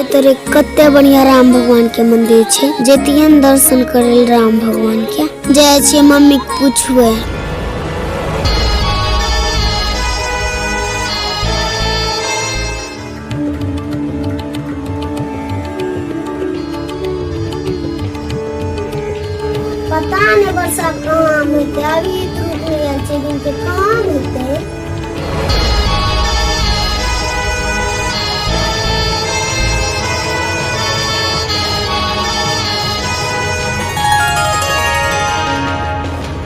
अरे तोरे कते बढ़िया राम भगवान के मंदिर छै। जैतियै ने दर्शन करे लए राम भगवान के। जाइ छियै मम्मी के पूछबै। पता नहि वर्षा कहाँ हेतै, अभी धूप नहि आयल छै, दिन के कहाँ हेतै।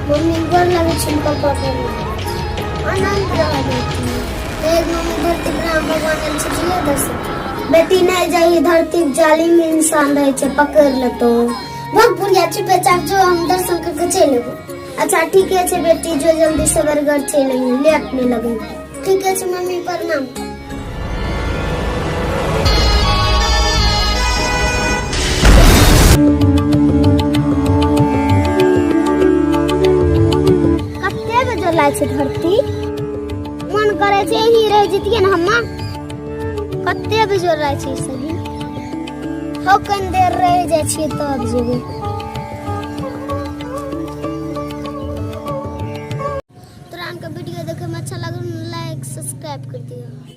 मम्मी गोर लगै छै, पापा गोर लगै छै। आनंद रहल बेटी। एक मम्मी धरती पर राम भगवान आयल छै, जिया दर्शन। बेटी नहि जाही, धरती के जालिम इंसान रहै छै, पकड़ लेतो। भग बुढ़िया, चुपे चाप जो, हम दर्शन करके चलि एबो। अच्छा ठीके छै बेटी, जो जल्दी सवेर घर चलि अइहे, लेट नहि लगे। ठीके छै मम्मी, प्रणाम। कते बजे लाइ छै धरती, मन करे छै यही रह जतियै ने हम्मा। कते बजे लाइ छै सही हो, कनि देर रह जाइ छियै तब जेबै। तोरा के वीडियो देखे में अच्छा लागल, लाइक सब्सक्राइब कर दियो।